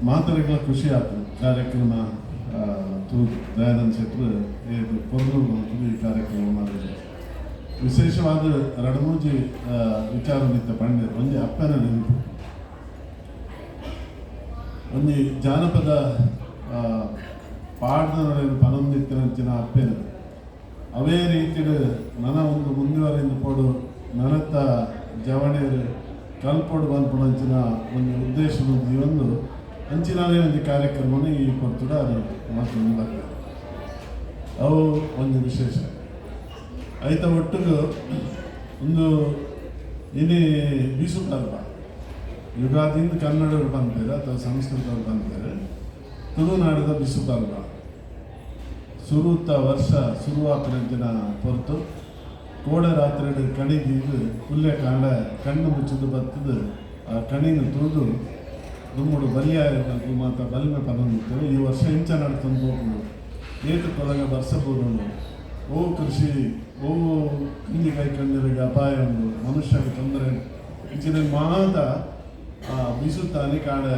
ಮಾತೆರೆಗ್ಲ ಖುಷಿ ಆತು ಕಾರ್ಯಕ್ರಮ ತೂದು. ದಯಾನಂದ ಶೆಟ್ಟರು ಏತ್ ಪೊರ್ಲು ಮಲ್ತುದು ಈ ಕಾರ್ಯಕ್ರಮ ಮಲ್ದಿದೆ. ವಿಶೇಷವಾದ ರಡ್ಡ್ ಮೂಜಿ ವಿಚಾರ ನಿತ್ತ ಪಂಡೆರ್. ಒಂಜಿ ಅಪ್ಪೆನ ನೆನಪು, ಒಂಜಿ ಜಾನಪದ ಪಾಡ್ದನೊಲೆನ್ ಪನೊಂದಿತ್ತಿನಂಚಿನ ಅಪ್ಪೆನ ಅವೇ ರೀತಿಡ್ ನನ ಒಂದು ಮುಂದುವರೆಂದು ಪೋಡು, ನನತ್ತ ಜವಣೆರ್ ಕಲ್ಪೊಡು ಪನ್ಪುನಂಚಿನ ಒಂಜಿ ಉದ್ದೇಶ ದೀವೊಂದು ಅಂಚಿನವೇ ಒಂಜಿ ಕಾರ್ಯಕ್ರಮನ್ ಈ ಪೊರ್ತುಡು ಅದು ಮಲ್ತೊಂದು ಬರ್ಪೆರ್. ಅವು ಒಂಜಿ ವಿಶೇಷ. ಐತ ಒಟ್ಟುಗು ಒಂದು ಇನಿ ಬಿಸು ಪರ್ಬ. ಯುಗಾದಿಂದ ಕನ್ನಡರು ಪನ್ಪೆರ್ ಅಥವಾ ಸಂಸ್ಕೃತರು ಪನ್ಪೆರ್. ತುಳುನಾಡದ ಬಿಸು ಪರ್ಬ, ಸುರುತ ವರ್ಷ ಶುರುವಾಪಿನಂಚಿನ ಪೊರ್ತು. ಕೋಡೆ ರಾತ್ರಿಡ್ ಕಣಿ ದೀದ್ ಪುಲ್ಯ ಕಾಂಡೆ ಕಣ್ಣು ಮುಚ್ಚಿದ್ ಬತ್ತುದು ಆ ಕಣಿನ್ ತೂದು ದುಂಬುಡು ಬಲಿಯಾಯನಕುಲು ಮಾತ ಬಲಿಮೆ ಪನೊಂದಿತ್ತೆರ್. ಈ ವರ್ಷ ಇಂಚ ನಡತೊಂದು ಪೋಪುಂಡು, ಏತ್ ಕೊಲಗ ಬರ್ಸ ಬೂರುಂಡು, ಒವು ಕೃಷಿ ಒವು ಕಿನ್ನಿ ಕೈಕಂಜಿಲೆಗ್ ಅಪಾಯ ಉಂಡು, ಮನುಷ್ಯಗ್ ತೊಂದರೆ, ಇಂಚಿನ ಮಾತ ಆ ಬಿಸುತ್ತಾನಿ ಕಾಂಡೆ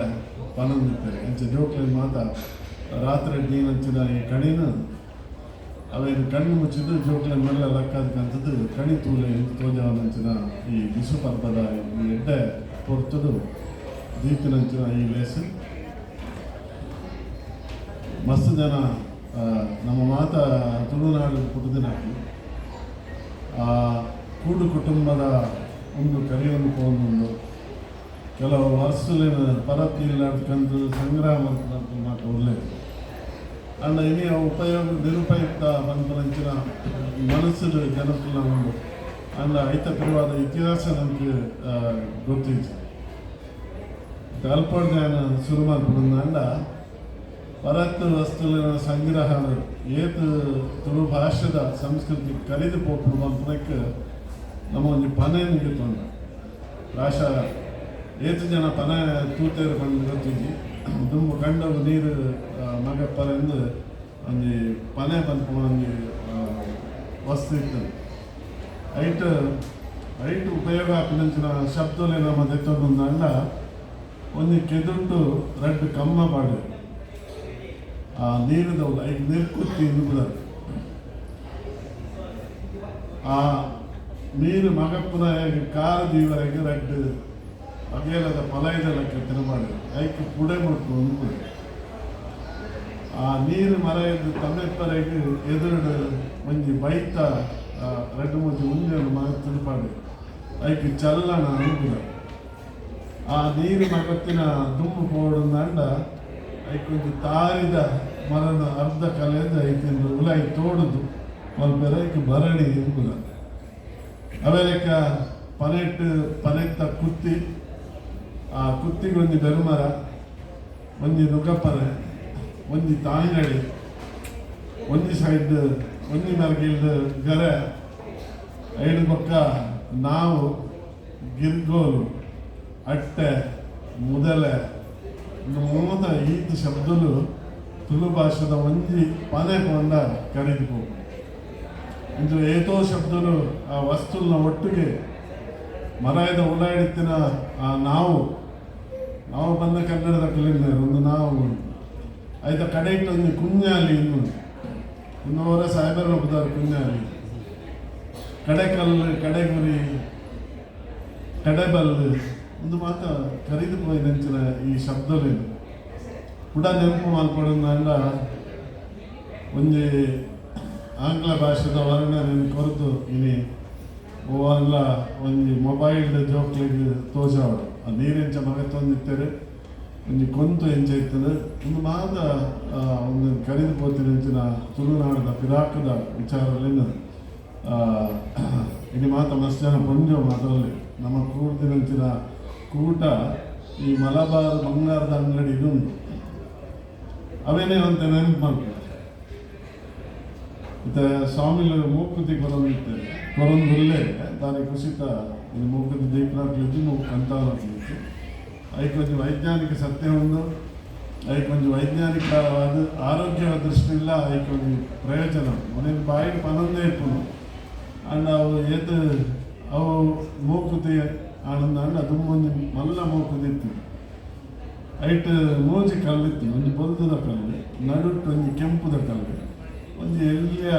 ಪನೊಂದಿತ್ತೆರ್. ಅಂಚ ಜೋಕ್ಲೆನ್ ಮಾತ ರಾತ್ರೆ ದೀನಂಚಿನ ಈ ಕಣಿನ್ ಅವೆನ್ ಕಣ್ಣು ಮುಚ್ಚಿದ್ ಜೋಕ್ಲೆನ್ ಮೆಲ್ಲ ಲಕ್ಕಾದ್ ಕಂತುದು ಕಣಿ ತೂಲೆ ಇಂದ್ ತೋಜಾವನಂಚಿನ ಈ ಬಿಸು ಪರ್ಬದ ಈ ಎಡ್ಡೆ ಪೊರ್ತುಡು ದೀತಿನಂಚಿನ ಈ ಲೇಸ್. ಮಸ್ತ್ ಜನ ನಮ್ಮ ಮಾತ ತುಳುನಾಡು ಪುಟ್ಟುದಿನಕುಲು. ಆ ಕೂಡು ಕುಟುಂಬದ ಒಂದು ಕರಿಯೊಂದು ಪೋವೊಂದುಂಡು. ಕೆಲವು ವರ್ಷಲೆನ್ ಪರತ್ ಇಲ್ಲಾಡ್ ಕಂತು ಸಂಗ್ರಹ ಮಲ್ಪುನಕುಲು ಮಾತ ಉಲ್ಲೆರ್. ಆಂಡ ಇನಿ ಅವು ಉಪಯೋಗ ನಿರುಪಯುಕ್ತ ಪನ್ಪುನಂಚಿನ ಮನಸ್ಸುಡು ಜನಕುಲ್ನ ಉಂಡು. ಆಂಡ ಐತ ಪಿರವಾದ ಇತಿಹಾಸ ನಮ್ಗೆ ಗೊತ್ತಿಜ್ಜಿ. ಅಲ್ಪಡ್ದ್ ಯಾನ್ ಶುರು ಮಲ್ಪುನಂಡ, ಪರತ್ ವಸ್ತುಲೆನ ಸಂಗ್ರಹ ಏತ್ ತುಳು ಭಾಷೆದ ಸಂಸ್ಕೃತಿ ಕರಿದು ಪೋಪುಂಡು ಪನ್ಪುನಕ್ಕೆ ನಮ್ಮ ಒಂಜಿ ಪನೆನ್ ಗೆತೊಂಡ. ಪ್ರಾಯಶಃ ಏತ್ ಜನ ಪನೆ ತೂತೆರ್ ಪಂದ್ ಗೊತ್ತಿಜ್ಜಿ. ದುಂಬು ಕಂಡೊಗು ನೀರು ಮಗಪ್ಪರೆಂದು ಒಂಜಿ ಪನೆ ಪನ್ಪುನ ಒಂಜಿ ವಸ್ತು ಇತ್ತುಂಡು. ಐಟ್ ಐಟ್ ಉಪಯೋಗ ಆಪಿನಂಚಿನ ಶಬ್ದೊಲೆನ್ ನಮ ದೆತ್ತೊಂದುಂದಾಂಡ, ಒಂಜಿ ಕೆದುಟು ರಡ್ಡ್ ಕಮ್ಮ ಪಾಡೆರ್. ಆ ನೀರುದ ಐಕ್ ನಿರ್ಕುತ್ತಿ ಇಂದ್ ಪುದರ್. ಆ ನೀರು ಮಗಪ್ಪುನ ಕಾರ್ ದೀವರೆಗ್ ರಡ್ಡ್ ಅಗೇಲದ ಪಲಯಿದ ಲೆಕ್ಕ ತಿನಪಾಡೆರ್. ಐಕ್ ಪುಡೆ ಮುಟ್ಟು ಇಂದ್ ಪುದರ್. ಆ ನೀರು ಮರಯದ್ ತಮೆಪ್ಪರೆಗ್ ಎದುರುಡು ಒಂಜಿ ಬೈತ ರಡ್ಡ್ ಮೂಜಿ ಉಂದೆನ್ ಮರತ್ದ್ ಪಾಡೆರ್. ಐಕ್ ಚಲ್ಲಣ ಇಂದ್ ಪುದರ್. ಆ ನೀರು ಮಗತ್ತಿನ ದುಂಬು ಪೋವೊಡುಂದಾಂಡ ಐಕ್ ಒಂಜಿ ತಾರಿದ ಮರನ್ ಅರ್ಧ ಕಲೆದ್ ಐತಿಂದ್ ಉಲಾಯಿ ತೋಡುದು ಮಲ್ಪೆರೆ ಐಕ್ ಭರಣಿ ಇಂದ್ ಪುದರ್. ಅವೇ ಲೆಕ್ಕ ಪನೆಟ್ ಪನೆತ್ತ ಕುತ್ತಿ, ಆ ಕುತ್ತಿಗ್ ಒಂಜಿ ಬೆರುಮರ, ಒಂಜಿ ನುಗಪನೆ, ಒಂಜಿ ತಾಂಗಡಿ, ಒಂಜಿ ಸೈಡ್ ಒಂಜಿ ಮರ್ಗಿಲ್ಡ್ ಗರೆ, ಐಡ್ ಬೊಕ್ಕ ನಾವು ಗಿರ್ಗೋಲು, ಅಟ್ಟೆ, ಮುದಲೆ, ಉಂದು ಮೂತ ಈತ್ ಶಬ್ದಲು ತುಳು ಭಾಷೆದ ಒಂಜಿ ಪನೆ ಪಂಡ ಕರಿದ್ ಪೋಪುಂಡು. ಇಂಚ ಏತೋ ಶಬ್ದಲು ಆ ವಸ್ತುಲ್ನ ಒಟ್ಟಿಗೆ ಮರಾಯದ ಉಲಾಯಿಡಿತ್ತಿನ ಆ ನಾವು ನಾವು ಬಂದ ಕನ್ನಡದ ಕುಲಿಂದೆರ್ ಒಂದು ನಾವು. ಐತ ಕಡೆಟ್ ಒಂಜಿ ಕುಂಜಾಲಿ ಇನ್ನು ಇನ್ನೋರ ಸಾಹೇಬರ ಪುದರ್ ಕುಂಜಾಲಿ. ಕಡೆಕಲ್ಲು, ಕಡೆಗುರಿ, ಕಡೆಬಲ್ಲು, ಉಂದು ಮಾತ ಕರಿದ್ ಪೋಯಿನಂಚಿನ ಈ ಶಬ್ದಲೇನು ಕುಡ ನೆಂಪು ಮಲ್ಪೊಡುಂದಾಂಡ, ಒಂಜಿ ಆಂಗ್ಲ ಭಾಷೆದ ವರ್ಣನೆನ್ ಕೊರ್ದು ಇನಿ ಒವ್ವಾಂಡ್ಲ ಒಂಜಿ ಮೊಬೈಲ್ಡ್ ಜೋಕ್ಲೆಗ್ ತೋಜಾವೊಡು. ಆ ನೀರೆಂಚ ಮಗತೊಂದಿತ್ತೆರ್, ಒಂಜಿ ಕೊಂತು ಎಂಚ ಇತ್ತುಂಡು, ಉಂದು ಮಾತ ಒಂದು ಕರಿದು ಪೋತಿನಂಚಿನ ತುಳುನಾಡದ ಪಿರಾಕದ ವಿಚಾರಲೆನ್ ಇನಿ ಮಾತ ಮಸ್ತ್ ಜನ ಪೊಂಜೋವು ಮಾತ ಉಲ್ಲೆರ್. ನಮ್ಮ ಕೂಡ್ದಿನಂಚಿನ ಕೂಟ ಈ ಮಲಬಾರ್ ಬಂಗಾರದ ಅಂಗಡಿ ಉಂಡು. ಅವೇನೇ ಒಂತೆ ನೆನಪು ಮಲ್ಪುವ. ಇತ್ತೆ ಸ್ವಾಮಿಲು ಮೂಕುತಿ ಕೊರೊಂದಿತ್ತೆರ್, ಕೊರೊಂದುಲ್ಲೆರ್. ದಾನೆ ಖುಷಿತ ಈ ಮೂಕುತಿ ದೀಪನಾಕ್ಲಿಜ್ಜಿ, ಮೂಕು ಕಂತಾವನಾಕ್ಲಿಜ್ಜಿ. ಐಕ್ ಒಂಜಿ ವೈಜ್ಞಾನಿಕ ಸತ್ಯ ಉಂಡು. ಐಕ್ ಒಂಜಿ ವೈಜ್ಞಾನಿಕವಾದ ಆರೋಗ್ಯ ದೃಷ್ಟಿಲ ಐಕ್ ಒಂಜಿ ಪ್ರಯೋಜನ ಉಂಡು. ಮೊನೆನ್ ಬಾಯಿಡ್ ಪನೊಂದೇ ಇಪ್ಪುನು. ಆಂಡ ಅವು ಏತ್ ಅವು ಮೂಕುತಿ ಆನಂದ. ಆಂಡ ದುಂಬೊಂಜಿ ಮಲ್ಲ ಮೂಕುತಿ ಇತ್ತು. ಐಟ್ ಮೂಜಿ ಕಲ್ಲು ಇತ್ತು. ಒಂಜಿ ಬೊಲ್ದುದ ಕಲ್ಲು, ನಡುಟ್ಟು ಒಂಜಿ ಕೆಂಪುದ ಕಲ್ಲು, ಒಂಜಿ ಎಲ್ಯ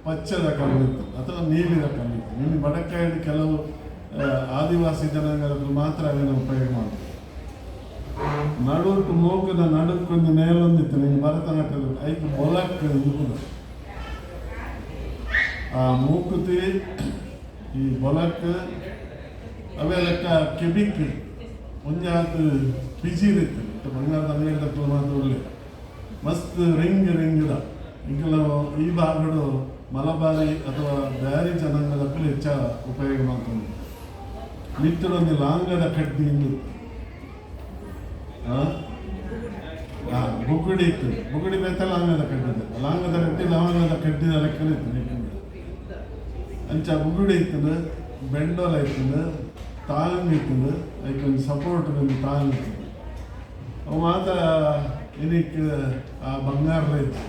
ಪಚ್ಚದ ಕಲ್ಲು ಇತ್ತು ಅಥವಾ ನೀಲಿದ ಕಲ್ಲು ಇತ್ತು. ಇನ್ನು ಬಡಕಾಯಿಡ್ ಕೆಲವು ಆದಿವಾಸಿ ಜನಾಂಗದವರು ಮಾತ್ರ ಅವೆನ್ ಉಪಯೋಗ ಮಾಡ್ತಾರೆ. ನಡುಟ್ಟು ಮೂಕುದ ನಡುಕ್ಕೊಂಜಿ ನೇಲೊಂದಿತ್ತು. ನೀನು ಭರತನಾಟ್ಯದ ಐಕ್ ಬೊಲಕ್ ಇಂದು. ಆ ಮೂಕುತಿ, ಈ ಬೊಲಕ್, ಅವೆ ಲೆಕ್ಕ ಕೆಬಿಕ್ ಒಂಜಾತ್ ಪಿಜಿರ್ ಇತ್ತು. ಇತ್ತೆ ಬಂಗಾರದ ಅಂಗಡಿ ಮಾತ್ರ ಉಲ್ಲೆ. ಮಸ್ತ್ ರಿಂಗ್ ರಿಂಗ್ದ. ಇಂಕಲ ಈ ಭಾಗಡು ಮಲಬಾರಿ ಅಥವಾ ಬ್ಯಾರಿ ಜನಾಂಗದಕ್ಕಲು ಹೆಚ್ಚ ಉಪಯೋಗ ಮಾಡ್ಕೊಂಡು. ಮಿತ್ತಡೊಂದು ಲಾಂಗದ ಕಡ್ಡಿ ಇಂದು ಆ? ಆ, ಬುಗುಡಿ ಇತ್ತು. ಬುಗುಡಿ ಬೇತ ಲಾಂಗದ ಕಡ್ಡಿದೆ. ಲಾಂಗದ ಕಡ್ಡಿ ಲವಂಗದ ಕಡ್ಡಿದ ಲೆಕ್ಕನೆ ಇತ್ತು ನಿಕ್ಕಂದು. ಅಂಚ ಬುಗುಡಿ ಇತ್ತದ, ಬೆಂಡೋಲ ಇತ್ತದ, ತಾಂಗ್ ಇತ್ತದ. ಐಕ್ ಒಂಜಿ ಸಪೋರ್ಟ್ ಒಂಜಿ ತಾಂಗ್ ಇತ್ತದ. ಅವು ಮಾತ ಇನಿಕ್ ಆ ಬಂಗಾರದ ಇತ್ತು.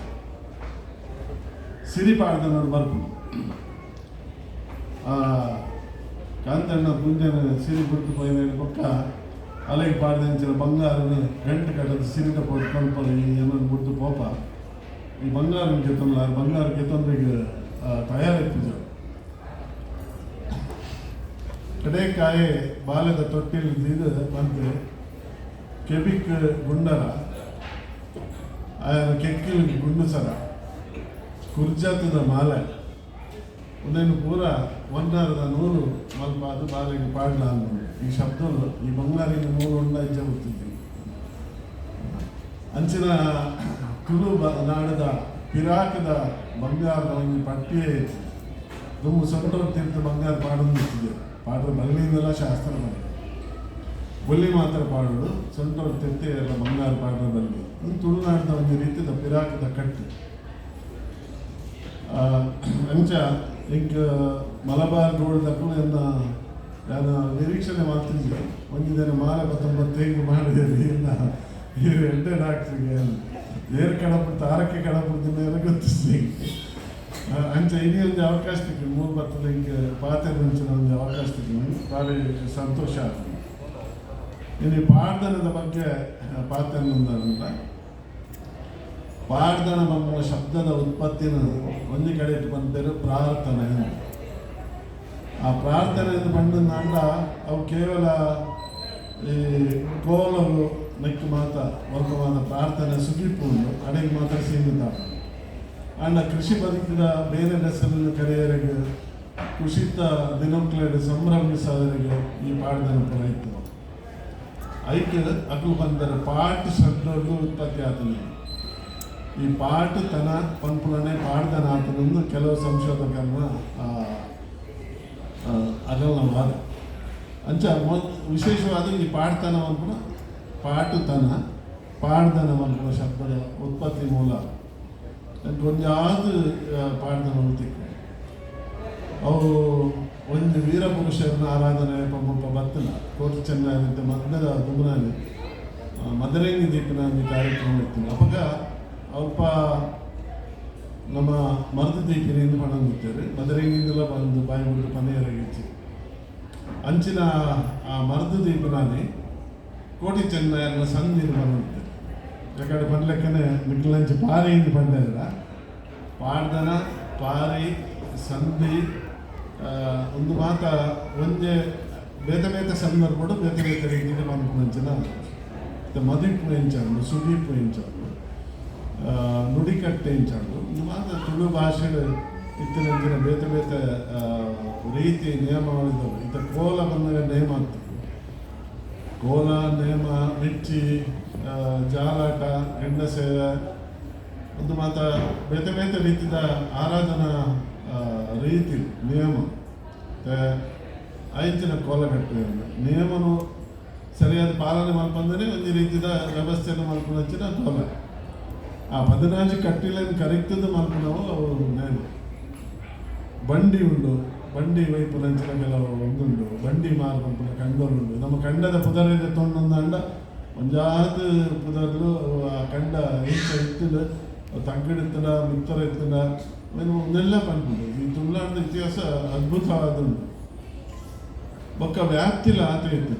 ಸಿರಿ ಪಾಡ್ದನೋಡು ಬರ್ಪುಂಡು. ಆ ಕಾಂತಣ್ಣ ಪುಂಜನ ಸಿರಿ ಬುಡ್ದು ಪೋಯಿನ ಬೊಕ್ಕ ಅಲೆಗ್ ಪಾಡ್ದಂಚಿನ ಬಂಗಾರನ ಗಂಟು ಕಟ್ಟದ ಸಿರಿಟ ಪೋದು ಕೊಲ್ಪರು. ಈ ಏನನ್ನು ಬುಡ್ದು ಪೋಪ, ಈ ಬಂಗಾರನ ಗೆತ್ತೊಂದ್ಲ, ಬಂಗಾರ ಗೆತ್ತೊಂದ್ರಿಗೆ ತಯಾರಿಪ್ಪುಜ. ಕಡೆಕಾಯಿ ಬಾಲೆದ ತೊಟ್ಟಿಲ್ ದೀದ್ ಪಂತೆ, ಕೆಬಿಕ್ ಗುಂಡರ, ಆಯನ ಕೆಕ್ಕಿಲ್ ಗುಂಡುಸರ, ಕುರ್ಜಾತದ ಮಾಲೆ, ಉಂದೆನ್ ಪೂರ ಬಂಗಾರದ ನೂಲು ಮಲ್ಪಾದ್ ಬಾಲೆಗ್ ಪಾಡ್ಲ ಅಂದ್. ಈ ಶಬ್ದಲು ಈ ಬಂಗಾರಿನ ನೂಲು ಉಂಡ ಇಜ್ಜ ಗೊತ್ತಿದ್ದಿ. ಅಂಚಿನ ತುಳು ನಾಡದ ಪಿರಾಕದ ಬಂಗಾರದ ಒಂಜಿ ಪಟ್ಟಿಯೇ ಇತ್ತು. ದುಂಬು ಸೊಂಟೊಡು ತಿರ್ತು ಬಂಗಾರ ಪಾಡೊಂದಿತ್ತಿದೆ. ಪಾಡ್ರೆ ಬಲ್ಲಿಂದಲ ಶಾಸ್ತ್ರ ಬಂದು ಬೊಲ್ಲಿ ಮಾತ್ರ ಪಾಡೋಡು, ಸೊಂಟೊಡು ತಿರ್ತು ಎಲ್ಲ ಬಂಗಾರ ಪಾಡ್ರೆ ಬಲ್ಲಿ. ಒಂದು ತುಳುನಾಡಿನ ಒಂದು ರೀತಿಯ ಪಿರಾಕದ ಕಟ್ಟು. ಅಂಚ ಎಂಕ್ ಮಲಬಾರ್ ಗೋಲ್ಡ್ ದಕ್ಕುಲು ಎನ್ನ ಯಾನ ನಿರೀಕ್ಷಣೆ ಮಾಡ್ತಿದ್ದೆ. ಒಂಜಿ ದಿನ ಮಾಲೆ ಪತ್ತೊಂಬತ್ತೈದು ಮಾಡಿದೆ ಇಲ್ಲ ಇರು ಎಡ್ಡೆ ಡಾಕ್ಟ್ರಿಗೆ ಏರ್ ಕಡಪು ತಾರಕ್ಕೆ ಕಡಪುಡ್ದಿನ ಗೊತ್ತಿಸ್ತಿ. ಅಂಚ ಇಡೀ ಒಂದು ಅವಕಾಶ ತಿಕ್ಕು ಮೂರು ಬರ್ತದೆ. ಇಂಕ್ ಪಾತೆರ ಒಂದು ಅವಕಾಶ ತಿಕ್ಕು, ಭಾರಿ ಸಂತೋಷ ಆಗ್ತದೆ. ಇನ್ನು ಪಾಡ್ದನದ ಬಗ್ಗೆ ಪಾತೆರ. ಪಾಡ್ದನ ಬಂದ ಶಬ್ದದ ಉತ್ಪತ್ತಿನ ಒಂದು ಕಡೆ ಬಂದರೆ ಪ್ರಾರ್ಥನೆ. ಆ ಪ್ರಾರ್ಥನೆ ಎಂದು ಬಂದಂಡ ಅವು ಕೇವಲ ಈ ಕೋಲವು ನೆಕ್ಕು ಮಾತ ಒಲ್ಪ ಮಾತ ಪ್ರಾರ್ಥನೆ ಸುಗಿಪು ಉಂಡು, ಅಡೆಗೆ ಮಾತ್ರ ಸೀಮಿತ. ಆಂಡ ಕೃಷಿ ಬದುಕಿದ ಬೇರೆ ಹೆಸರನ್ನು ಕರೆಯರಿಗೆ, ಕೃಷಿತ ದಿನಕ್ಲೆಡ್ ಸಂಭ್ರಮಿಸವರಿಗೆ ಈ ಪಾಡ್ದನ ಪುರ ಇತ್ತು. ಐಕ್ ಅಕುಲು ಬಂದರೆ ಪಾಟ್ ಶಬ್ದದ್ದು ಉತ್ಪತ್ತಿ ಆತನ. ಈ ಪಾಟ್ ತನ ಪನ್ಪುಲನೆ ಪಾಡ್ದನ ಆತನಂದು ಕೆಲವು ಸಂಶೋಧಕರನ್ನ ಅಗಲ್ನ ವಾದ. ಅಂಚ ವಿಶೇಷವಾದ ಈ ಪಾಡ್ತನ ಪನ್ಪುನ, ಪಾಟುತನ, ಪಾಡ್ದನ ಪನ್ಪುನ ಶಬ್ದದ ಉತ್ಪತ್ತಿ ಮೂಲ. ಒಂಜಾದ್ ಪಾಡ್ದನ ತಿಕ್ಕು. ಅವು ಒಂಜಿ ವೀರಪುರುಷರನ್ನ ಆರಾಧನೆ ಮುಲ್ಪ ಬತ್ತಿಲ್ಲ. ಕೋಟಿ ಚೆನ್ನಯ ಮದ್ದದ ದುಮನಾನಿ ಮದರಂಗಿ ದೀಪಿನ ಒಂಜಿ ಕಾರ್ಯಕ್ರಮ ಇತ್ತು. ಅಪಗ ಅಲ್ಪ ನಮ್ಮ ಮರದ ದೀಪಿನ ಪಣಂದಿತ್ತೇವೆ. ಮದರಂಗಿಂದಲ ಬಂದು ಬಾಯಿ ಬಿಟ್ಟು ಪನೆಯರಗಿಚ್ಚಿ ಅಂಚಿನ ಆ ಮರದ ದೀಪನಾನಿ ಕೋಟಿ ಚೆನ್ನಯನ ಸಂದಿನ ಪಣಂದಿತ್ತೇವೆ. ಯಾಕಂದ್ರೆ ಪನ್ಲೆಕ್ಕನೆ ನಿಕ್ಲಂಚಿ ಪಾರಿ ಇಂದು ಪಂಡಿದ್ರ. ಪಾಡ್ದನ, ಪಾರಿ, ಸಂಧಿ ಒಂದು ಮಾತ ಒಂಜೆ ಬೇತೆ ಬೇತೆ ಸಂದರ್ಭಡು ಬೇತೆ ಬೇತೆ ರೀತಿಯಲ್ಲಿ ಪನ್ಪುನಂಚಿನ. ಮದಿಪು ಎಂಚಾಂಡು, ಸುಗಿಪು ಎಂಚಾಂಡು, ನುಡಿಕಟ್ಟೆ ಎಂಚಾಂಡು, ಒಂದು ಮಾತ ತುಳು ಭಾಷೆಡ್ ಇತ್ತಿನಂಚಿನ ಬೇತೆ ಬೇತೆ ರೀತಿ ನಿಯಮಗಳಿದ್ದವು. ಇತ್ತ ಕೋಲ ಬಂದಾಗ ನೇಮ ಆಗ್ತದೆ. ಕೋಲ, ನೇಮ, ಮಿಚ್ಚಿ, ಜಾಲಾಟ, ಹೆಂಡ ಸೇವೆ, ಒಂದು ಮಾತ ಬೇತೆ ಬೇತೆ ರೀತಿಯ ಆರಾಧನಾ ರೀತಿ ನಿಯಮ. ಐಂಚಿನ ಕೋಲ ಕಟ್ಟುವೆ ನಿಯಮನು ಸರಿಯಾದ ಪಾಲನೆ ಮಲ್ಪಂದರೆ ಒಂದು ರೀತಿಯ ವ್ಯವಸ್ಥೆಯನ್ನು ಮಲ್ಪುನಂಚಿನ ಕೋಲ. ಆ ಪದಿನಾಜಿ ಕಟ್ಟಿಲನ್ನು ಕರೆಕ್ತದ ಮಲ್ಪುನವು ಅವು ನೇಮ. ಬಂಡಿ ಉಂಡು, ಬಂಡಿ ವೈಪುನಂಚಿನ ಕೆಲವು ಒಂದುಂಡು. ಬಂಡಿ ಮಾರು ಪನ್ಪುನ ಕಂಡೋಲುಂಡು. ನಮ್ಮ ಕಂಡದ ಪುದರ್ ತೊಂಡೊಂದು ಒಂಜಾತ್ ಪುದರ್ಲು. ಆ ಕಂಡ ಎಂಚ ಇತ್ತುಂಡು, ತಗ್ಗಡಿತ್ತುಂಡ, ಮಿತ್ತರ ಇತ್ತುಂಡ, ಉಂದೆಲ್ಲ ಪನ್ಪುಂಡು. ಈ ತುಳುನಾಡಿನ ಇತಿಹಾಸ ಅದ್ಭುತವಾದುಂಡು. ಬೊಕ್ಕ ವ್ಯಾಪ್ತಿಲ ಆತ ಇತ್ತು.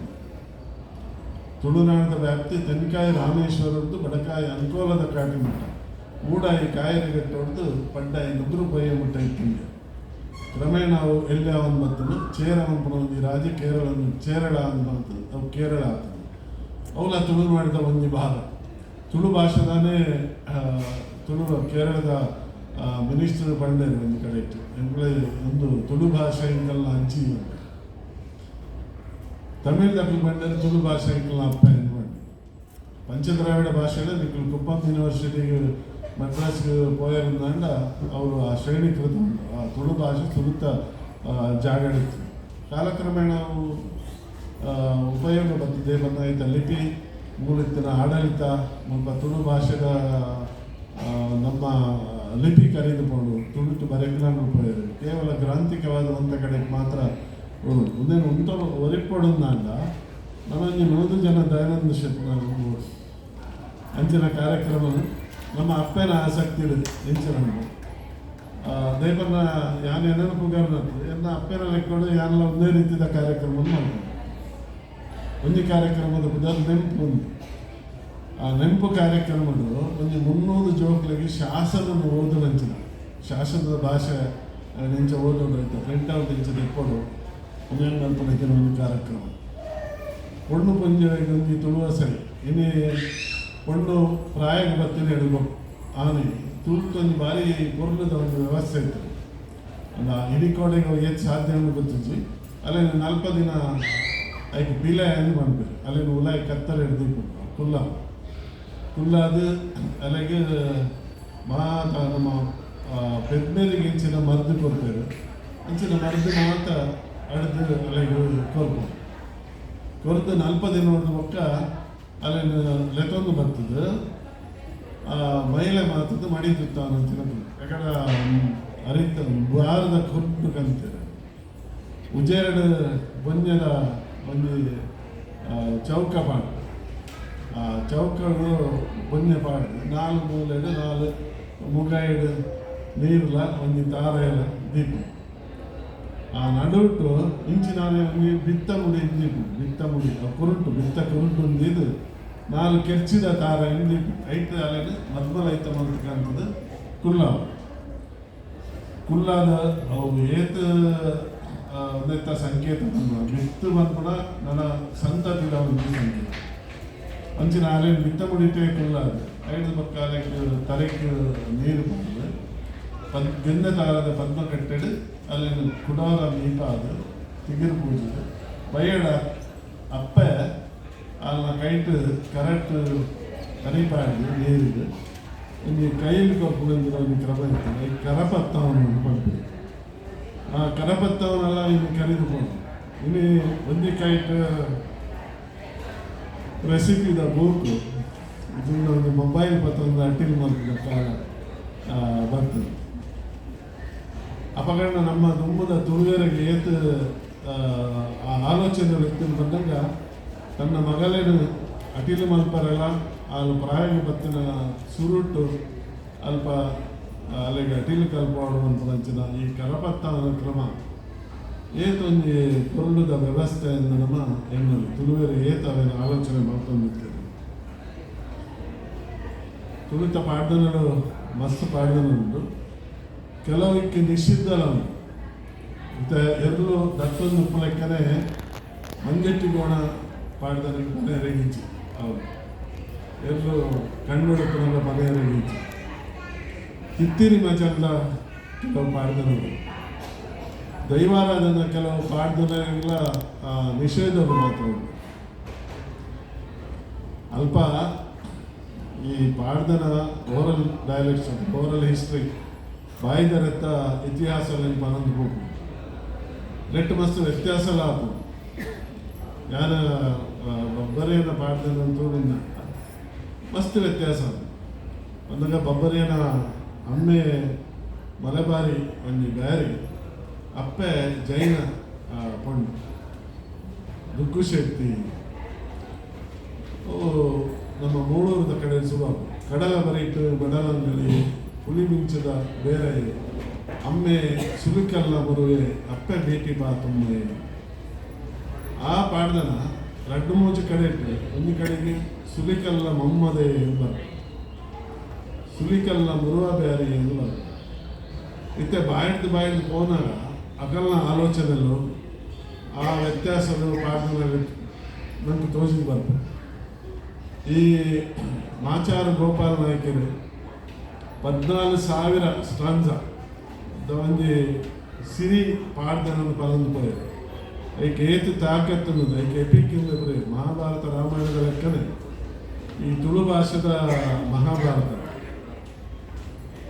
ತುಳುನಾಡದ ವ್ಯಾಪ್ತಿ ತೆನ್ಕಾಯಿ ರಾಮೇಶ್ವರದ್ದು ಬಡಕಾಯಿ ಅಂಕೋಲದ ಕಾಟಿ ಮಟ್ಟ, ಮೂಡಾಯಿ ಕಾಯರಗಟ್ಟೊಡ್ದು ಪಡ್ಡಾಯಿ ನುಗ್ರು ಪೊಯ್ಯ ಮುಟ್ಟ ಇತ್ತಿಂದೆ. ಕ್ರಮೇಣ ಅವು ಎಲ್ಯ ಅವನ್ ಬತ್ತನು ಚೇರ ಮನ್ಪುನ ಒಂಜಿ ರಾಜ ಕೇರಳ ಚೇರಳ ಅಂದ್ ಬರ್ತದೆ. ಅವು ಕೇರಳ ಆಗ್ತದೆ. ಅವುಲ ತುಳುನಾಡಿದ ಒಂಜಿ ಭಾಗ. ತುಳು ಭಾಷೆದಾನೇ ತುಳು ಕೇರಳದ ಮಿನಿಸ್ಟರ್ ಪಂಡೇರು ಒಂದು ಕಡೆಟ್, ಎಂಕ್ಲೆ ಒಂದು ತುಳು ಭಾಷೆ ಎಂಕಲ್ನ ಅಜ್ಜಿ. ತಮಿಳ್ ದಕ್ಲು ಪಂಡೇರು, ತುಳು ಭಾಷೆ ಎಂಕಲ್ನ ಅಪ್ಪ ಎಂದು ಪಂಡೆ. ಪಂಚದ್ರಾವಿಡ ಭಾಷೆಗಳು ನಿಕ್ಕಲು ಕುಪ್ಪಂ ಯೂನಿವರ್ಸಿಟಿಗೆ, ಮದ್ರಾಸ್ಗೆ ಪೋಯರಿಂದಾಂಡ ಅವರು ಆ ಶ್ರೇಣೀಕೃತ ಉಂಟು. ಆ ತುಳು ಭಾಷೆ ಸುರುತ ಜಾಗಡಿತ್ತು. ಕಾಲಕ್ರಮೇಣ ಅವು ಉಪಯೋಗ ಬರ್ತದೆ ಬಂದಾಯ್ತ ಲಿಪಿ ಮೂಲಿತ್ತಿನ ಆಡಳಿತ ಮುಲ್ಪ ತುಳು ಭಾಷೆದ ನಮ್ಮ ಲಿಪಿ ಕರೀದು ಪೋಡು ತುಳುಟು ಬರೆಪಿನ ಪೋಯರು. ಕೇವಲ ಗ್ರಾಂಥಿಕವಾದ ಒಂತ ಕಡೆಗೆ ಮಾತ್ರ ಉಂಟು. ಉಂದೇನು ಉಂತ ಒರಿಪೊಡುಂದಾಂಡ ನನೊಂಜಿ 100 ಜನ ದಯಾನಂದ ಶೆಟ್ನ ಅಂಚಿನ ಕಾರ್ಯಕ್ರಮ ನಮ್ಮ ಅಪ್ಪನ ಆಸಕ್ತಿ ಎಂಚಿನ ದಯಪನ್ನ ಯಾನ್ ಎನನು ಪುಗರ್ನತ್ತು ಎನ್ನ ಅಪ್ಪನ ಲೆಕ್ಕೊಡು ಯಾನ್ಲ ಒಂದೇ ರೀತಿಯ ಕಾರ್ಯಕ್ರಮ ಮಾಡ್ತಾರೆ. ಒಂಜಿ ಕಾರ್ಯಕ್ರಮದ ಪುದರ್ ನೆಂಪು ಒಂದು. ಆ ನೆಂಪು ಕಾರ್ಯಕ್ರಮಡು ಒಂಜಿ 300 ಜೋಕ್ಲೆಗೆ ಶಾಸನ ಓದುನಂಚಿನ, ಶಾಸನದ ಭಾಷೆ ನೆಂಚ ಓದೋಡು ಐತ ಪ್ರಿಂಟ್ ಔಟ್ ಇಂಚ ದೆಪ್ಪೊಡು ಒಂಜೊಂದು ಮಲ್ಪುನಂಚಿನ ಒಂಜಿ ಕಾರ್ಯಕ್ರಮ. ಪೊಣ್ಣು ಪೊಂಜೆಗೆ ಒಂಜಿ ತುಳುವ ಸರಿ ಇನಿ ಪೊಣ್ಣು ಪ್ರಾಯಕ್ಕೆ ಬತ್ತಿನ ಹಿಡಿದು ಆನೆ ತುಳುಟು ಒಂಜಿ ಭಾರಿ ಪೊರ್ಲುದ ಒಂದು ವ್ಯವಸ್ಥೆ ಇತ್ತು. ಒಂದು ಹಿಡಿಕೋಡೆಗೆ ಏತ್ ಸಾಧ್ಯ ಅಂತ ಗೊತ್ತಿಜ್ಜಿ. ಅಲ್ಲಿ 40 ದಿನ ಐಕ್ ಪಿಲೆ ಅಂದ್ ಪನ್ಪೆರ್. ಅಲ್ಲಿನ ಉಲಾಯಿ ಕತ್ತಲೆ ಹಿಡ್ದು ಕುಲ್ಲ ಕುಲ್ಲಾದ್ ಅಲೆಗ್ ಮಾತ ನಮ್ಮ ಪೆದ್ಮೆರಿಗೆ ಇಂಚಿನ ಮರ್ದ್ ಕೊರ್ಪೆರ್. ಅಂಚಿನ ಮರ್ದ್ ಮಾತ ಅಡ್ದು ಅಲೆಗ್ ಕೊರ್ಪೆರ್. ಕೊರ್ದು 40 ದಿನ ಹೊಡೆದು ಬೊಕ್ಕ ಅಲೆನ್ ಲೆತೊಂದು ಬರ್ತದೆ. ಆ ಮಹಿಳೆ ಮಾತದ್ದು ಮಡಿ ತುತ್ತಾನ ಅಂಚಿನ ಯಾಕಂದ್ರೆ ಅರಿತ ಬಾರದ ಕೊಟ್ಟು ಕಂತೀರ ಉಜೇರಡು ಬೊಂಜದ ಒಂಜಿ ಚೌಕ ಪಾಡ್. ಆ ಚೌಕಡು ಬೊಂಜ ಪಾಡ್ದು ನಾಲ್ ಮೂಲೆಡು ನಾಲ್ ಮುಗೈಡು ನೀರ್ಲ ಒಂಜಿ ತಾರೆಲ ದೀಪ. ಆ ನಡುಟು ಇಂಚಿನಾನೆ ಒಂಜಿ ಬಿತ್ತ ಮುಡಿ ದೀಪ, ಬಿತ್ತ ಮುಡಿ, ಆ ಕುರುಟು ಬಿತ್ತ ಕುರುಟು ಇದು ನಾಲ್ ಕೆರ್ಚಿದ ತಾರ ದೀಪ. ಐತ ಅಲೆನ್ ಮದ್ಮಲ ಐತ ಮಲ್ತಕ್ಕಂಥದ್ದು ಕುಲ್ಲ ಕುಲ್ಲಾದ ಅವು ಏತ್ ಒಂದೆತ್ತ ಸಂಕೇತ ಬಿತ್ತು ಬಂದ್ಪುಣ ನನ್ನ ಸಂತತಿದ ಒಂದು ಸಂಕೇತ. ಅಂಚಿನ ಅಲೆನ್ ಬಿತ್ತ ಮುಡಿಟೇ ಕುಲ್ಲಾದ ಐದು ಬೊಕ್ಕ ಅಲೆಕ್ ತರೆಕ್ ನೀರು ಪಾಡ್ದು ಗೆಂದ ತಾರದ ಪದ್ಮ ಕಟ್ಟೆಡ್ ಅಲ್ಲೆನ್ ಕುಡಾರ ಮೀಪಾದ್ ತಿಗಿರು ಪೂಜಿದ್ ಬಯ್ಯಡ ಅಪ್ಪೆ ಅಲ್ನ ಕೈಟ್ ಕರೆಕ್ಟ್ ಕರಿಪಾಡ್ದು ನೀರಿಗೆ ಒಂಜಿ ಕೈಲಿ ಕೊರ್ಪುನಂಚಿನ ಒಂಜಿ ಕ್ರಮ ಇರ್ತದೆ. ಈ ಕರಪತ್ತವನ್ನು ಪನ್ಪೆರ್. ಆ ಕರಪತ್ತವನ್ನೆಲ್ಲ ಇನ್ನು ಕರಿದು ಪೋಡು. ಇನ್ನು ಒಂಜಿ ಕೈಟ್ ರೆಸಿಪಿದ ಬೂಕು ಇದನ್ನ ಒಂದು ಮೊಬೈಲ್ ಪತ್ತೊಂದು ಅಟಿಲ್ ಮಲ್ಪುನ ಕಾಲ ಬರ್ತದೆ. ಅಪಗಣ ನಮ್ಮ ದುಂಬುದ ತುಳುವೆರೆಗ್ ಏತ್ ಆ ಆಲೋಚನೆ ಇತ್ತಿನ ಬಂದಾಗ ತನ್ನ ಮಗಲೇನು ಅಟಿಲು ಮಲ್ಪರೆಲ್ಲ ಆಲ್ ಪ್ರಾಯ ಬತ್ತಿನ ಸುರುಟು ಅಲ್ಪ ಅಲ್ಲಿಗೆ ಅಟಿಲು ಕಲ್ಪಾಡು ಮನ್ಪುನಂಚಿನ ಈ ಕರಪತ್ತವನ ಕ್ರಮ ಏತ್ ಒಂಜಿ ಪೊರ್ಲುದ ವ್ಯವಸ್ಥೆ ಎಂದು ನಮ್ಮ ಎನ್ನಲು ತುಳುವೆರು ಏತ್ ಅವೆನ್ ಆಲೋಚನೆ ಮಲ್ತೊಂದಿತ್ತೆರ್. ತುಳುತ ಪಾಡ್ದನಡು ಮಸ್ತ್ ಪಾಡ್ದನ ಉಂಟು. ಕೆಲವಕ್ಕೆ ನಿಷಿದ್ಧಲ ಉಂಟು. ಇತ್ತೆ ಎರ್ಲು ದತ್ತೊಂದು ಉಪ್ಪುಲೆಕ್ಕನೆ ಮಂಜೆಟ್ಟಿ ಗೋಣ ಪಾಡ್ದನಕ್ಕೆ ಪನೆಯರೆಗಿಜ್ಜಿ. ಹೌದು, ಎರ್ಲು ಕಣ್ಣುಡುಪ್ಪುನಗ ಪನೆಯರೆಗಿಜ್ಜಿ. ತಿತ್ತಿರಿ ಮಜಲ್ದ ಕೆಲವು ಪಾಡ್ದನಗಳು, ದೈವಾರಾಧನ ಕೆಲವು ಪಾಡ್ದನಗಳ ನಿಷೇಧಗಳು ಮಾತ್ರ ಉಂಟು. ಅಲ್ಪ ಈ ಪಾಡ್ದನ ಓರಲ್ ಡೈಲೆಕ್ಟ್ಸ್, ಓರಲ್ ಹಿಸ್ಟ್ರಿ, ಬಾಯಿದರೆತ್ತ ಇತಿಹಾಸ ಪನೊಂದು ಪೋಪುಂಡು. ನೆಟ್ ಮಸ್ತ್ ವ್ಯತ್ಯಾಸಲ ಆಪುಂಡು. ಯಾನ ಬಬ್ಬರ್ಯನ ಪಾಡ್ದನ ತೂಡಿನ ಮಸ್ತ್ ವ್ಯತ್ಯಾಸ. ಒಂದಾಗ ಬಬ್ಬರ್ಯನ ಅಮ್ಮೆ ಮಲಬಾರಿ ಒಂಜಿ ಬ್ಯಾರಿ, ಅಪ್ಪೆ ಜೈನ ಪೊಣ್ಣು ದುಗ್ಗು ಶೆಟ್ಟಿ. ಓ ನಮ್ಮ ಮೂಳೂರದ ಕಡೆ ಸುಮಾರು ಕಡಲ ಬರೀಟು ಬಡಲಂಗಲಿ ಪುಲಿ ಮಿಂಚದ ಬೇರೆ ಅಮ್ಮೆ ಸುಲುಕಲ್ಲ ಬರುವೆ ಅಪ್ಪೆ ಭೇಟಿ ಬಾ ತುಮ್ಮೆ. ಆ ಪಾಡ್ದನ ರಡ್ಡು ಮೂಜಿ ಕಡೆ ಇಟ್ಟು ಒಂದು ಕಡೆಗೆ ಸುಲಿಕಲ್ಲ ಮೊಮ್ಮದೆ ಎಂಬ ಸುಲಿಕಲ್ಲ ಮುರುವ ಬ್ಯಾರಿ ಎಂಬ ಇತ್ತೆ ಬಾಯಿಡ್ದು ಬಾಯಿಡ್ದು ಪೋನಾಗ ಅಕಲ್ನ ಆಲೋಚನೆಲು, ಆ ವ್ಯತ್ಯಾಸಲು ಪಾಡ್ದನ ನಂಗೆ ತೋಜಿದ್ ಬರ್ಪೆ. ಈ ಮಾಚಾರ ಗೋಪಾಲ ನಾಯಕರು 14,000 ಸ್ಟಾಂಜ the ಒಂಜಿ ಸಿರಿ ಪಾಡ್ದನನ್ನು ಪನೊಂದು ಪೋಯೆರ್. ಐಕ್ ಏತ್ ತಾಕತ್ತುಂಡು, ಐಕ್ ಎಪಿಕ್ ಇಂದ್ ಪುರೆ. ಮಹಾಭಾರತ ರಾಮಾಯಣದ ಲೆಕ್ಕನೆ ಈ ತುಳು ಭಾಷೆದ ಮಹಾಭಾರತ.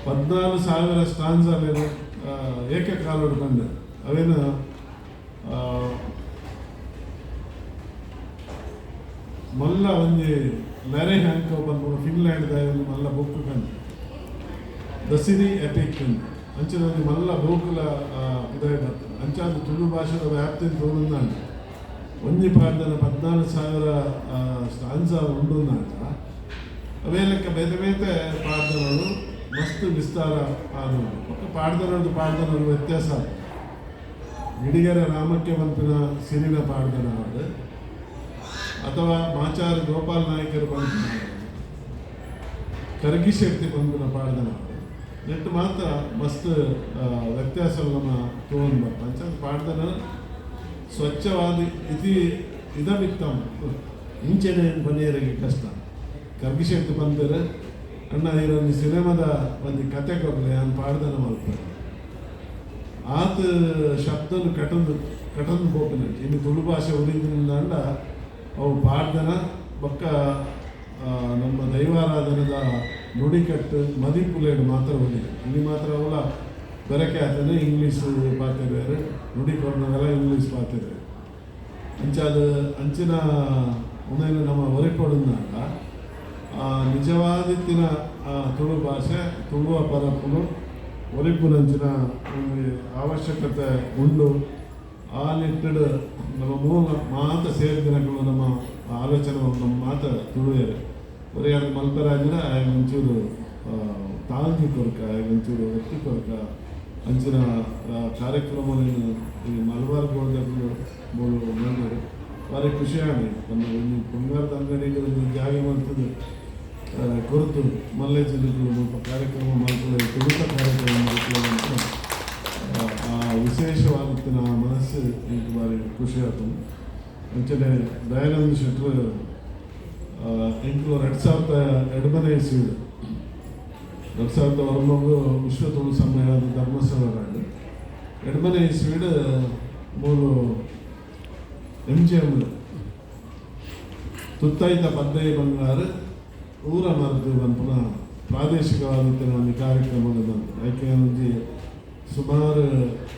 14,000 ಸ್ಟಾಂಜಾಲೇನು ಏಕಕಾಲೋಡು ಪಂಡೆ. ಅವೇನು ಮಲ್ಲ ಒಂಜಿ ಲೆರೆ ಹ್ಯಾಂಕೋ ಪನ್ಪುನ ಫಿನ್ಲ್ಯಾಂಡ್ ದ ಒಂಜಿ ಮಲ್ಲ ಬುಕ್ ಕಂಡು, the ಸಿರಿ ಎಪಿಕ್ ಅಂಚಿನ ಒಂಜಿ ಮಲ್ಲ ಬೂಕುಲ ಪಿದಾಯಿ ಬರ್ತದೆ. ಅಂಚಾದ ತುಳು ಭಾಷೆದ ವ್ಯಾಪ್ತಿ ತೋರುಂದಾಂಡ, ಒಂಜಿ ಪಾಡ್ದನ 14,000 ಸ್ಟಾಂಜ ಉಂಡುಂದಾಂಡ, ಅವೇ ಲೆಕ್ಕ ಬೇತೆ ಬೇತೆ ಪಾಡ್ದನಗಳು ಮಸ್ತ್ ವಿಸ್ತಾರ ಆದುಂಡು. ಬೊಕ್ಕ ಪಾಡ್ದನದ್ದು ಪಾಡ್ದನದ ವ್ಯತ್ಯಾಸ. ಗಿಡಿಗೆರೆ ರಾಮಕ್ಕೆ ಪನ್ಪಿನ ಸಿರಿನ ಪಾಡ್ದನ ಆವಡ್ ಅಥವಾ ಮಾಚಾರ ಗೋಪಾಲ ನಾಯಕರು ಪನ್ಪಿನ, ಕರ್ಗಿ ಶೆಟ್ಟಿ ಪನ್ಪಿನ ಪಾಡ್ದನ, ನೆಟ್ಟು ಮಾತ್ರ ಮಸ್ತ್ ವ್ಯತ್ಯಾಸ ನಮ್ಮ ತೂವೊಂದು ಬರ್ಪ. ಅಂಚಾದ್ ಪಾಡ್ದನ ಸ್ವಚ್ಛವಾದ ಇತಿ ಇದಮಿತ್ತಂ ಇಂಚೆನೆ ಪನಿಯರಿಗೆ ಕಷ್ಟ. ಕರ್ಗಿ ಶೆಟ್ಟಿ ಪನ್ಪೆರ್, ಅಣ್ಣ, ಈರೊಂಜಿ ಸಿನಿಮಾದ ಒಂಜಿ ಕತೆ ಕೊರ್ಲೆ, ಯಾನ್ ಪಾಡ್ದನ ಮಲ್ಪೆ. ಆತ್ ಶಬ್ದನು ಕಟೊಂದು ಕಟೊಂದು ಪೋಪಿನ. ಇನ್ನು ತುಳು ಭಾಷೆ ಒರಿದಿಂದಾಂಡ ಅವು ಪಾಡ್ದನ ಬೊಕ್ಕ ನಮ್ಮ ದೈವಾರಾಧನದ ನುಡಿಕಟ್ಟು ಮದಿಪುಲೇಡು ಮಾತ್ರ ಒರಿ. ಇಲ್ಲಿ ಮಾತ್ರ ಅವಲ ಬೆರಕೆ ಆತನೆ ಇಂಗ್ಲೀಷ್ ಪಾತೆರ್ವೆರ್, ನುಡಿ ಕೊರ್ನಗಲ ಇಂಗ್ಲೀಷ್ ಪಾತೆರ್ವೆರ್. ಅಂಚಾದ ಅಂಚಿನ ಉಂದೆನ್ ನಮ್ಮ ಒರಿಪೊಡುಂದಾಂಡ ಆ ನಿಜವಾದಿತ್ತಿನ ಆ ತುಳು ಭಾಷೆ, ತುಳುವ ಪರಪುನು ಒರಿಪುನಂಚಿನ ಒಂಜಿ ಅವಶ್ಯಕತೆ ಉಂಡು. ಆ ನಿಟ್ಟಿಡ್ ನಮ್ಮ ಮೂಲ ಮಾತ ಸೇರಿದಿನಕುಲು ನಮ್ಮ ಆಲೋಚನೆ, ನಮ್ಮ ಮಾತ ತುಳುವೆರ್ ಒರಿಯಾದ ಮಲ್ಪರಾಜಿಡ ಆಯಗ್ ಒಂಚೂರು ತಾಂಗಿ ಕೊರ್ಕ, ಆಯಗ್ ಒಂಚೂರು ಒತ್ತಿ ಕೊರ್ಕ. ಅಂಚಿನ ಕಾರ್ಯಕ್ರಮಗಳನ್ನು ಈ ಮಲಬಾರ್ ಗೋಲ್ಡ್ ಮೂಲು ಮಲ್ದೆರ್. ಭಾರಿ ಖುಷಿ ಆಂಡ್. ನಮ್ಮ ಒಂಜಿ ಬಂಗಾರದ ಅಂಗಡಿಗೆ ಒಂದು ಜಾಗ ಮಲ್ತುದು ಕೊರ್ತು ಮಲ್ಲೆ ಜಿಲ್ಲೆಗಳು ಮುಲ್ಪ ಕಾರ್ಯಕ್ರಮ ಮಲ್ಪುಲೆ, ತುಳುತ ಕಾರ್ಯಕ್ರಮ ಮಲ್ಪುಲೆ ಅಂತ ಆ ವಿಶೇಷವಾಗಿತ್ತಿನ ಮನಸ್ಸು ಎಂಕ್ ಭಾರಿ ಖುಷಿ ಆತುಂಡು. ಅಂಚನೆ ದಯಾನಂದ ಶೆಟ್ರು ಎಂಕುಲು 2008ನೇ ಇಸ್ವಿಡ್, 2009ಗ್ ವಿಶ್ವ ತುಳು ಸಮ್ಮೇಳನದ ಧರ್ಮಸ್ಥಳ, 8ನೇ ಇಸ್ವಿಡ್ ಮೂಲು ಎಂ.ಜಿ.ಎಂ ತುತ್ತೈತ ಪದ್ದೈ ಬಂಗಾರ ಊರ ಮದ್ದು ಪನ್ಪುನ ಪ್ರಾದೇಶಿಕವಾದ ಒಂದು ಕಾರ್ಯಕ್ರಮ ಬಂತು. ಐಕೆ ಒಂಜಿ ಸುಮಾರು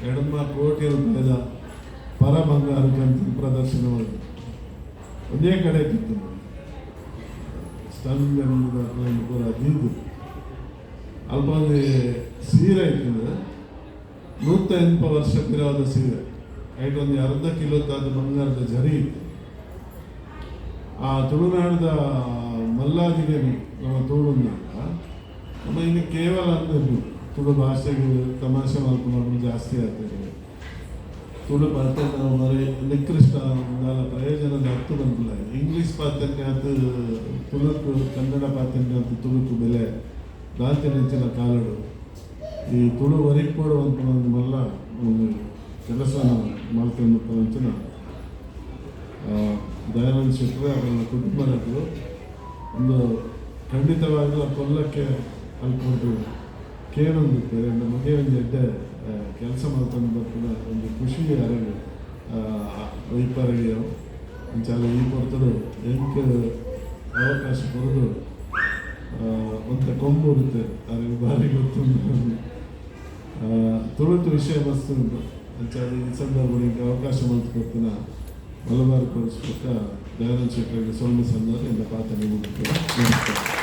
2 ಕೋಟಿ ರೂಪಾಯಿದ ಪರ ಬಂಗಾರ ಕಂತು ಪ್ರದರ್ಶನ ಮಾಡಿದ್ರು. ಒಂದೇ ಕಡೆ ಇತ್ತು. ಸ್ಟನ್ ಪೂರ ದೀದು ಅಲ್ಪ ಒಂಜಿ ಸೀರೆ ಇತ್ತು, 180 ವರ್ಷ ಪಿರಾದ ಸೀರೆ. ಐಟ್ ಒಂದು ಅರ್ಧ ಕಿಲೋತಾದ ಬಂಗಾರದ ಜರಿ ಇತ್ತು. ಆ ತುಳುನಾಡದ ಮಲ್ಲಾದಿಗೆ ನಮ್ಮ ತುಳುನಾಡ ನಮ್ಮ ಇನ್ನು ಕೇವಲ ಅಂದ್ರೆ ತುಳು ಭಾಷೆಗೆ ತಮಾಷೆ ಮಲ್ಪುನಕುಲು ಜಾಸ್ತಿ ಆಗ್ತದೆ. ತುಳು ಪಾತೆರ್ನ ಬರೀ ನಿಕೃಷ್ಟ ದಾಲ ಪ್ರಯೋಜನದ ಅರ್ಥ ಬಂದಿಲ್ಲ. ಇಂಗ್ಲೀಷ್ ಪಾತೆರ್ನೆ ಆತು ತುಳುಕು, ಕನ್ನಡ ಪಾತೆರ್ನೆ ಆತು ತುಳುಕು ಬೆಲೆ ದಾಂತಿನಂಚಿನ ಕಾಲಡು ಈ ತುಳು ಒರಿಪೋಡು ಅಂತ ಒಂದು ಮಲ್ಲ ಒಂದು ಕೆಲಸ ಮಲ್ತೊಂದು ದಯಾನಂದ ಶೆಟ್ಟರು ಅವರ ಕುಟುಂಬದವರು ಒಂದು ಖಂಡಿತವಾಗ್ಲೂ ಕೊಲ್ಲಕ್ಕೆ ಅಲ್ಪೊಂದು ಕೇಳೊಂದಿತ್ತು. ಎರಡು ಮಗೆ ಒಂಜಿ ಎಡ್ಡೆ ಕೆಲಸ ಮಲ್ತೊಂದು ಬರ್ಪುನ ಒಂದು ಖುಷಿ ಅರೆಗ್ ಒಯ್ಪರೆಗೆ. ಅಂಚಾದ್ ಈ ಪೊರ್ತುಡು ಎಂಕ್ ಅವಕಾಶ ಕೊರ್ದು ಒಂತೆ ಕೊಂಬು ಉಡುತ್ತೆ ಅರೆಗ್ ಬಾರಿ ಗೊತ್ತುಂಡು. ತುಳುತು ವಿಷಯ ಮಸ್ತ್ ಉಂಟು. ಅಂಚಾದ್ ಈ ಸಂದರ್ಭ ಎಂಕ್ ಅವಕಾಶ ಮಲ್ತ್ ಕೊರ್ತಿನ ಮಲಬಾರ್ ಕೋರ್ಸ್ ಬೊಕ್ಕ ದಯಾನಂದ ಶೆಟ್ಟರಿಗೆ ಸೊಲ್ಮೆ ಸಂದಾದ್ ಎನ್ನ ಪಾತೆರ ಮುಗಿಪುವೆ. ನಮಸ್ಕಾರ.